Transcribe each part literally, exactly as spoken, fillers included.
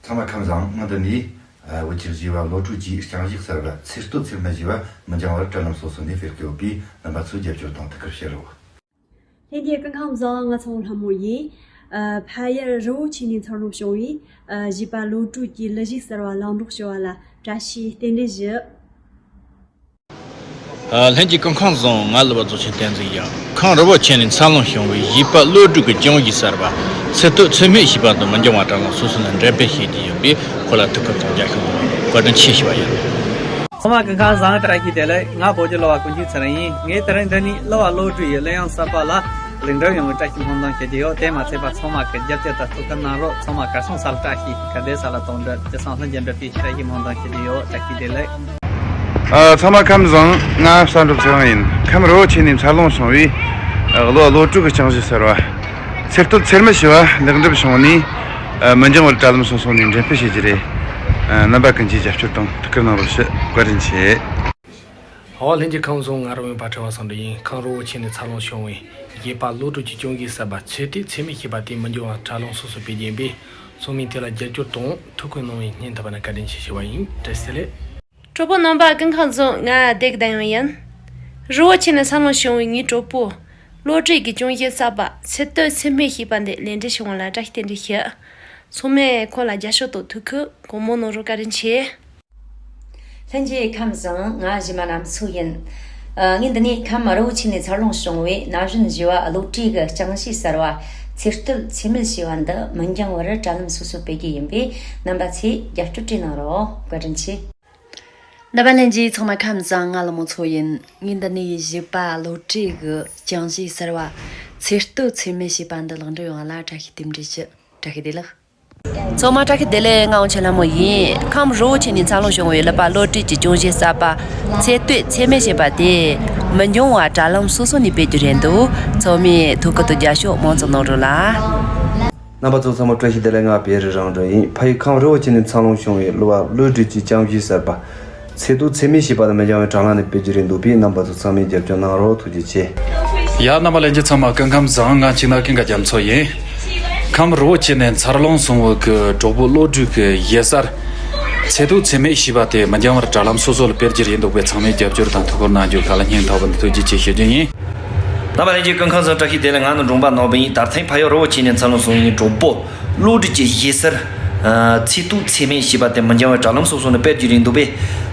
ཚང་མ་ཁམས་བཟང་། ང་འདི་ནས་ཨ་བོད་ཀྱི་བཞི་པ་བློ་གྲོས་ཀྱི་རྐྱང་གཞས་གསར་པ་ཚེ་སྟོད་ཚེར་མའི་བཞི་པ་མི་འགྱང་བར་དྲ་ལམ་སོ་སོ་ནས་སྤེལ་གྱི་ཡོད་པས། རྣམ་པ་ཚོས་རྒྱབ་སྐྱོར་དང་ཐུགས་ཁུར་བྱེད་རོགས། ལྷན་རྒྱས་སྐུ་ཁམས་བཟང་། ང་ཚང་ལྷ་མོ་ཡིན། ཨ་ཕ་ཡུལ་རི་བོ་ཆེ་ནས་འཚར་ལོངས་བྱུང་བའི་ཨ་བཞི་པ་བློ་གྲོས་ཀྱི་གླུ་གཞས་གསར་པ་ལེགས་འགྲུབ་ཞུ་བ་ལ་བཀྲ་ཤིས་རྟེན་འབྲེལ་ཞུ། ཨ། ལྷན་རྒྱས་སྐུ་ཁམས་བཟང་། ང་གླུ་བ་རྫོགས་ཆེན་བསྟན་འཛིན་ཡིན། ཁམས་རི་བོ་ཆེ་ནས་འཚར་ལོངས་བྱུང་བའི་བཞི་པ་བློ་གྲོས་ཀྱི་རྐྱང་གཞས་གསར་པ་ཚེ་སྟོད་ཚེར་མའི་བཞི་པ་འདི་མི་འགྱང་བར་དྲ་ལམ་སོ་སོ་ནས་འགྲེམས་སྤེལ་བྱེད་ཀྱི་ཡོད་པས། ཁོ་ལ་ཐུགས་ཁུར་དང་རྒྱབ་སྐྱོར་གནང་བཀའ་དྲིན་ཆེ་ཞུ་བ་ཡིན། ཚང་མ་སྐུ་ཁམས་བཟང་། བཀྲ་ཤིས་བདེ་ལེགས། ང་བོད་ཀྱི་གླུ་བ་ཀུན་གྱི་ཚེ་རིང་ཡིན། ངས་དེ་རིང་འདི་ནས་གླུ་བ་བློ་གྲོས་ཡི་གླུ་དབྱངས་གསར་པ་ལ་ལེགས་འགྲུབ་ཡོང་བའི་བཀྲ་ཤིས་སྨོན་འདུན་ཞུ་རྒྱུ་ཡོད། དེ་མ་ཚད་པ་ཚང་མ་གི་རྒྱབ་སྐྱོར་དང་ཐུགས་ཁུར་གནང་རོགས། ཚང་མ་གར་སོང་ས་ལ་བཀྲ་ཤིས། ག་བསྡད་ས་ལ་དོན་འགྲུབ། དེང་སང་ལྷུན་གྱིས་འགྲུབ་པའི་བཀྲ་ཤིས་སྨོན་འདུན་ཞུ་རྒྱུ་ཡོད། བཀྲ་ཤིས་བདེ་ལེགས། ཨ། ཚང་མ་ཁམས་བཟང་། ང་བསམ་གྲུབ་ཚེ་དབང་ཡིན། ཁམས་རི་བོ་ཆེ་ནས་འཚར་ལོངས་བྱུང་བའི་ཨ་གླུ་བ་བློ་གྲོས་ཀྱི་རྐྱང་གཞས་གསར་པ་ཚེ་སྟོད་ཚེར་མའི་བཞི་པ་ལེགས་འགྲུབ་བྱུང་ནས། ཨ། མི་འགྱང་བར་དྲ་ལམ་སོ་སོ་ནས་འགྲེམས་སྤེལ་བྱེད་ཀྱི་རེད། ཨ། རྣམ་པ་ཀུན་གྱིས་རྒྱབ་སྐྱོར་དང་ཐུགས་ཁུར་གནང་རོགས་ཞུ། བཀའ་དྲིན་ཆེ། ཧོ། ལྷན་རྒྱས་ཁམས་བཟང་། ང་རང་བོད་པ་ཁྲི་བ་བསམ་གྲུབ་ཡིན། ཁམས་རི་བོ་ཆེ་ནས་འཚར་ལོངས་བྱུང་བའི་བཞི་པ་བློ་གྲོས་ཀྱི་རྐྱང་གཞས་གསར་པ་ཚེ་སྟོད་ཚེར་མའི་བཞི་པ་དེ་མི་འགྱང་བར་དྲ་ལམ་སོ་སོ་སྤེལ་གྱི་ཡིན་པས། ཚང་མས་དེ་ལ་རྒྱབ་སྐྱོར་དང་ཐུགས་ཁུར་གནང་བའི་སྙིང་ཐག་པ་ནས་བཀའ་དྲིན་ཆེ་ཞུ་བ་ཡིན། བཀྲ་ཤིས་བདེ་ལེགས། གྲོགས་པོ་རྣམ་པ་སྐུ་ཁམས་བཟང་། ང་བདེ་སྐྱིད་ཡང་ཡིན། རི་བོ་ཆེ་ནས་འཚར་ལོངས་བྱུང་བའི་ངའི་གྲོགས་པོ་བློ་གྲོས་ཀྱི་རྐྱང་གཞས་གསར་པ་ཚེ་སྟོད་ཚེར་མའི་བཞི་པ་འདི་ལེགས་འགྲུབ་བྱུང་བ་ལ་བཀྲ་ཤིས་རྟེན་འབྲེལ་ཞུ། ཚང་མས་ཁོ་ལ་རྒྱབ་སྐྱོར་དང་ཐུགས་ཁུར་གང་མང་གནང་རོགས། བཀའ་དྲིན་ཆེ། ལྷན་རྒྱས་ཁམས་བཟང་། ང་གཞས་མ་ནམ་མཚོ་ཡིན། ཨ། ངས་འདི་ནས་ཁམས་རི་བོ་ཆེ་ནས་འཚར་ལོངས་བྱུང་བའི་ན་གཞོན་བཞི་པ་བློ་གྲོས་ཀྱི་རྐྱང་གཞས་གསར་པ་ཚེ་སྟོད་ཚེར་མའི་བཞི་པ་འདི་མི་འགྱང་བར་དྲ་ལམ་སོ་སོ་སྤེལ་གྱི་ཡིན་པས། རྣམ་པ་ཚོས་རྒྱབ་སྐྱོར་བྱེད་གནང་རོགས། བཀའ་དྲིན་ཆེ། རྣམ་པ་ལྷན་རྒྱས་ཚང་མ་ཁམས་བཟང་། ང་ལྷ་མོ་མཚོ་ཡིན། ངས་འདི་ནས་བཞི་པ་བློ་གྲོས་ཀྱི་རྐྱང་གཞས་གསར་པ་ཚེ་སྟོད་ཚེར་མའི་བཞི་པ་འདི་ལེགས་འགྲུབ་ཡོང་བ་ལ་བཀྲ་ཤིས་རྟེན་འབྲེལ་ཞུ། བཀྲ་ཤིས་བདེ་ལེགས། ཚང་མ་བཀྲ་ཤིས་བདེ་ལེགས། ང་དབང་ཆེན་ལྷ་མོ་ཡིན། ཁམས་རི་བོ་ཆེ་ནས་འཚར་ལོངས་བྱུང་བའི་གླུ་བ་བློ་གྲོས་ཀྱི་རྐྱང་གཞས་གསར་པ་ཚེ་སྟོད་ཚེར་མའི་བཞི་པ་དེ་མི་འགྱང་བར་དྲ་ལམ་སོ་སོ་ནས་སྤེལ་རྒྱུ་རེད་འདུག་ཚང་མས་ཐུགས་ཁུར་དང་རྒྱབ་སྐྱོར་མང་ཙམ་གནང་རོགས་ལ། རྣམ་པ་ཚོ་ཚང་མ་བཀྲ་ཤིས་བདེ་ལེགས། ང་བེ་རི་རང་གྲོང་ཡིན། ཕ་ཡུལ་ཁམས་རི་བོ་ཆེ་ནས་འཚར་ལོངས་བྱུང་བའི་གླུ་བ་བློ་གྲོས་ཀྱི་རྐྱང་གཞས་གསར་པ་ཚེ་སྟོད་ཚེར་མའི་བཞི་པ་དེ་མི་འགྱང་བའི་དྲ་ལམ་ནས་སྤེལ་རྒྱུ་རེད་འདུག་པས། རྣམ་པ་ཚོ་ཚང་མས་རྒྱབ་སྐྱོར་གནང་རོགས། ཐུགས་རྗེ་ཆེ། ཡ། རྣམ་པ་ལྷན་རྒྱས་ཚང་མ་སྐུ་ཁམས་བཟང་། ང་ཅིག་ན་ཀུན་དགའ་རྒྱ་མཚོ་ཡིན། ཁམས་རི་བོ་ཆེ་ནས་འཚར་ལོངས་སོང་བའི་གི་གྲོགས་པོ་བློ་གྲོས་ཀྱི་གཞས་གསར་ཚེ་སྟོད་ཚེར་མའི་བཞི་པ་དེ་མི་འགྱང་བར་དྲ་ལམ་སོ་སོ་ལ་སྤེལ་རྒྱུ་རེད་འདུག་པས། ཚང་མས་རྒྱབ་སྐྱོར་དང་ཐུགས་ཁུར་གནང་རྒྱུ་ག་ལ་སྙིང་ཐག་པ་ནས་ཐུགས་རྗེ་ཆེ་ཞུ་རྒྱུ་ཡིན། རྣམ་པ་ལྷན་རྒྱས་སྐུ་ཁམས་བཟང་། བཀྲ་ཤིས་བདེ་ལེགས། ང་ནི་འབྲོང་པ་ནོར་བུ་ཡིན། ད་ཐེངས་ཕ་ཡུལ་རི་བོ་ཆེ་ནས་འཚར་ལོངས་སོང་བའི་གྲོགས་པོ་བློ་གྲོས་ཀྱི་གཞས་གསར་ཨ་ཚེ་སྟོད་ཚེར་མའི་བཞི་པ་དེ་མི་འགྱང་བའི་དྲ་ལམ་སོ་སོ་ནས་སྤེལ་རྒྱུ་རེད་འདུག་པས།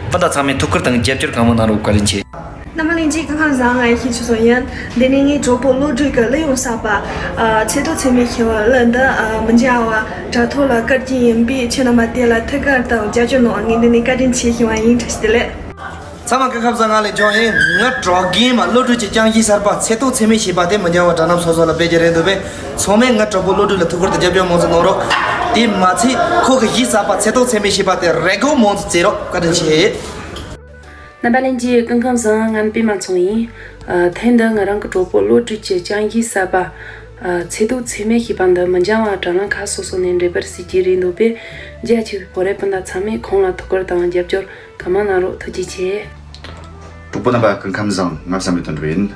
སྤུན་ཟླ་ཚང་མས་ཐུགས་ཁུར་དང་རྒྱབ་སྐྱོར་གང་མང་གནང་རོགས། བཀའ་དྲིན་ཆེ། རྣམ་པ་ལྷན་རྒྱས་སྐུ་ཁམས་བཟང་། ང་ཡེ་ཤེས་ཆོས་བཟང་ཡིན། འདི་ནས་ངའི་གྲོགས་པོ་བློ་གྲོས་ཀྱི་གླུ་དབྱངས་གསར་པ་ཨ་ཚེ་སྟོད་ཚེར་མའི་བཞི་པ་གླུ་འདི་ཨ་མི་འགྱང་བར་དྲ་ཐོག་ལ་བཀར་རྒྱུ་ཡིན་པས། ཁྱེད་རྣམ་པ་དེ་ལ་ཐུགས་ཁུར་དང་རྒྱབ་སྐྱོར་གནང་། ངས་འདི་ནས་བཀའ་དྲིན་ཆེ་ཞུ་བ་ཡིན། བཀྲ་ཤིས་བདེ་ལེགས། ཚང་མ་སྐུ་ཁམས་བཟང་། ང་ལེགས་ལྗོངས་ཡིན། ངའི་གྲོགས་རྒན་མ་བློ་གྲོས་ཀྱི་རྐྱང་གཞས་གསར་པ་ཚེ་སྟོད་ཚེར་མའི་བཞི་པ་དེ་མི་འགྱང་བར་དྲ་ལམ་སོ་སོ་ལ་སྤེལ་རྒྱུ་རེད་འདུག་པས། ཚང་མས་ངའི་གྲོགས་པོ་བློ་གྲོས་ལ་ཐུགས་ཁུར་དང་རྒྱབ་སྐྱོར་མང་ཙམ་གནང་རོགས། དེ་མ་ཚད་ཁོ་གི་གཞས་གསར་པ་ཚེ་སྟོད་ཚེར་མའི་བཞི་པ་དེ་རེ་སྒུག་མང་ཙམ་བྱེད་རོགས། བཀའ་དྲིན་ཆེ། རྣམ་པ་ལྷན་རྒྱས་སྐུ་ཁམས་བཟང་། ང་པད་མ་ཚང་ཡིན། ཨ། ཐེངས་འདི་ང་རང་གི་གྲོགས་པོ་བློ་གྲོས་ཀྱི་རྐྱང་གཞས་གསར་པ་ཨ་ཚེ་སྟོད་ཚེར་མའི་བཞི་པ་འདི་མི་འགྱང་བར་དྲ་ལམ་ཁག་སོ་སོ་ནས་འགྲེམས་སྤེལ་བྱེད་རྒྱུ་རེད་འདུག་པས། རྒྱ་ཆེ་བའི་བོད་རིགས་སྤུན་ཟླ་ཚང་མས་ཁོང་ལ་ཐུགས་ཁུར་དང་རྒྱབ་སྐྱོར་གང་མང་གནང་རོགས། ཐུགས་རྗེ་ཆེ། གྲོགས་པོ་རྣམ་པ་སྐུ་ཁམས་བཟང་། ང་བསམ་ཡས་དོན་གྲུབ་ཡིན།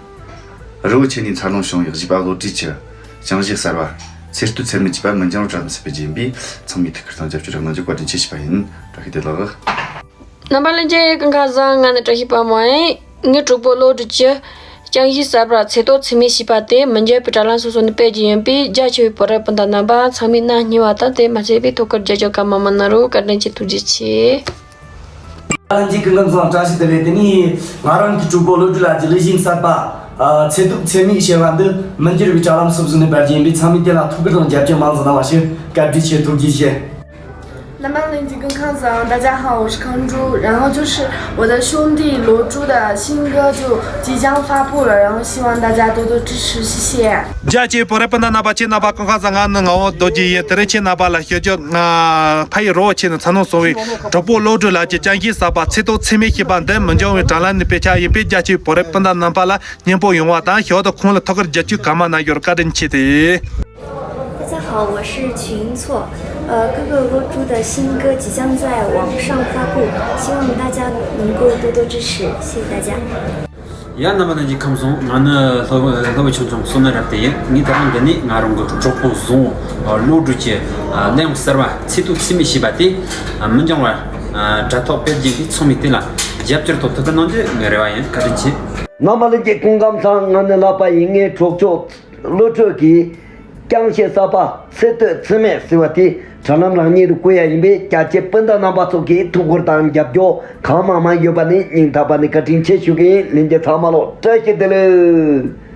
རི་བོ་ཆེ་ནས་འཚར་ལོངས་བྱུང་བའི་བཞི་པ་བློ་གྲོས་ཀྱི་རྐྱང་གཞས་གསར་པ་ཚེ་སྟོད་ཚེར་མའི་བཞི་པ་མི་འགྱང་བར་དྲ་ལམ་སྤེལ་རྒྱུ་ཡིན་པས། ཚང་མས་ཐུགས་ཁུར་དང་རྒྱབ་སྐྱོར་གནང་རྒྱུ་བཀའ་དྲིན་ཆེ་ཞུ་བ་ཡིན། བཀྲ་ཤིས་བདེ་ལེགས། རྣམ་པ་ལྷན་རྒྱས་སྐུ་ཁམས་བཟང་། ང་ནི་བཀྲ་ཤིས་པདྨ་ཡིན། ངའི་གྲོགས་པོ་བློ་གྲོས་ཀྱི་རྐྱང་གཞས་གསར་པ་ཚེ་སྟོད་ཚེར་མའི་བཞི་པ་དེ་མི་འགྱངས་པའི་དྲ་ལམ་སོ་སོ་ནས་སྤེལ་རྒྱུ་ཡིན་པས། རྒྱ་ཆེ་བའི་བོད་རིགས་སྤུན་ཟླ་རྣམ་པ་ཚང་མས་གནང་སྙིང་བ་དང་དེ་མ་ཚད་པའི་ཐུགས་ཁུར་རྒྱབ་སྐྱོར་གང་མང་མང་གནང་རོགས། བཀའ་དྲིན་ཆེ། ཐུགས་རྗེ་ཆེ། ལྷན་རྒྱས་སྐུ་ཁམས་བཟང་། བཀྲ་ཤིས་བདེ་ལེགས། དེ་ནས་ང་རང་གི་གྲོགས་པོ་བློ་གྲོས་ལགས་ཀྱི་གླུ་གཞས་གསར་པ་ཨ་ཚེ་སྟོད་ཚེར་མའི་བཞི་པ་འདི་མི་འགྱངས་པའི་དྲ་ལམ་སོ་སོ་ནས་སྤེལ་རྒྱུ་ཡིན་པས། ཚང་མས་དེ་ལ་ཐུགས་ཁུར་དང་རྒྱབ་སྐྱོར་མང་ཙམ་གནང་བ་ཞུ། བཀའ་དྲིན་ཆེ། ཐུགས་རྗེ་ཆེ། 那么，林吉跟康桑，大家好，我是康珠。然后就是我的兄弟罗珠的新歌就即将发布了，然后希望大家多多支持，谢谢。 རྒྱ་ཆེ་བོད་རིགས་སྤུན་ཟླ་རྣམ་པ། ཁྱེད་རྣམ་པ་སྐུ་ཁམས་བཟང་། ང་ནི་ངག་དབང་རྡོ་རྗེ་ཡིན། དེ་རིང་ཁྱེད་རྣམ་པ་ལ་ཞུ་རྒྱུ། ཨ། ཕ་ཡུལ་རི་བོ་ཆེ་ནས་འཚར་ལོངས་སོང་བའི་གྲོགས་པོ་བློ་གྲོས་ལགས་ཀྱི་རྐྱང་གཞས་གསར་པ་ཚེ་སྟོད་ཚེར་མའི་བཞི་པ་འདི་མི་འགྱངས་པའི་དྲ་ལམ་ནས་སྤེལ་འཆར་ཡིན་པས། རྒྱ་ཆེ་བོད་རིགས་སྤུན་ཟླ་རྣམ་པ་ལ་སྙིང་པོ་ཡོང་བ་དང་ཞོར་དུ་ཁོང་ལ་ཐུགས་ཁུར་རྒྱབ་སྐྱོར་གང་མང་གནང་རྒྱུར་བཀའ་དྲིན་ཆེ་སྟེ། 大家好，我是曲英措。呃，哥哥罗珠的新歌即将在网上发布，希望大家能够多多支持，谢谢大家。ཡ། རྣམ་པ་ལྷན་རྒྱས་ཁམས་བཟང་། ང་ནི་ལྷོ་ལྷོ་བོད་ཆུང་ཆུང་བསོད་ནམས་རབ་བརྟན་ཡིན། ངས་ད་རང་འདི་ནས་ང་རང་གི་གྲོགས་པོ་བཟང་བློ་གྲོས་ཀྱི་གླེང་བ་གསར་བ་ཚིག་ཐོ་ཚིག་མེད་ཞེས་པ་དེ་མི་འགྱངས་བར་དྲ་ཐོག་སྤེལ་རྒྱུ་ཡིན་པས། ཚང་མས་དེ་ལ་རྒྱབ་སྐྱོར་ཐོབ་ཐུབ་པ་གནང་རྒྱུ་ངའི་རེ་བ་ཡིན། བཀའ་དྲིན་ཆེ། རྣམ་པ་ལྷན་རྒྱས་སྐུ་ཁམས་བཟང་། ང་ནི་ལག་པ་ཡིན། ངའི་གྲོགས་མཆོག་བློ་གྲོས་ཀྱིས་རྐྱང་གཞས་གསར་པ་ཚིག་ཐོ་ཚིག་མེད་ཟེར་བ་དེ་དྲ་ལམ་རང་ཉིད་དུ་བཀོད་ཡ་ཡིན་པས། རྒྱ་ཆེ་སྤུན་ཟླ་རྣམ་པ་ཚོ་གིས་ཐུགས་ཁུར་དང་རྒྱབ་སྐྱོར་གང་མང་མང་ཡོད་པ་ནི་སྙིང་ཐག་པ་ནས་བཀའ་དྲིན་ཆེ་ཞུ་གི་ཡིན། ལྷན་རྒྱས་ཚང་མ་ལོ་བཀྲ་ཤིས་བདེ་ལེགས།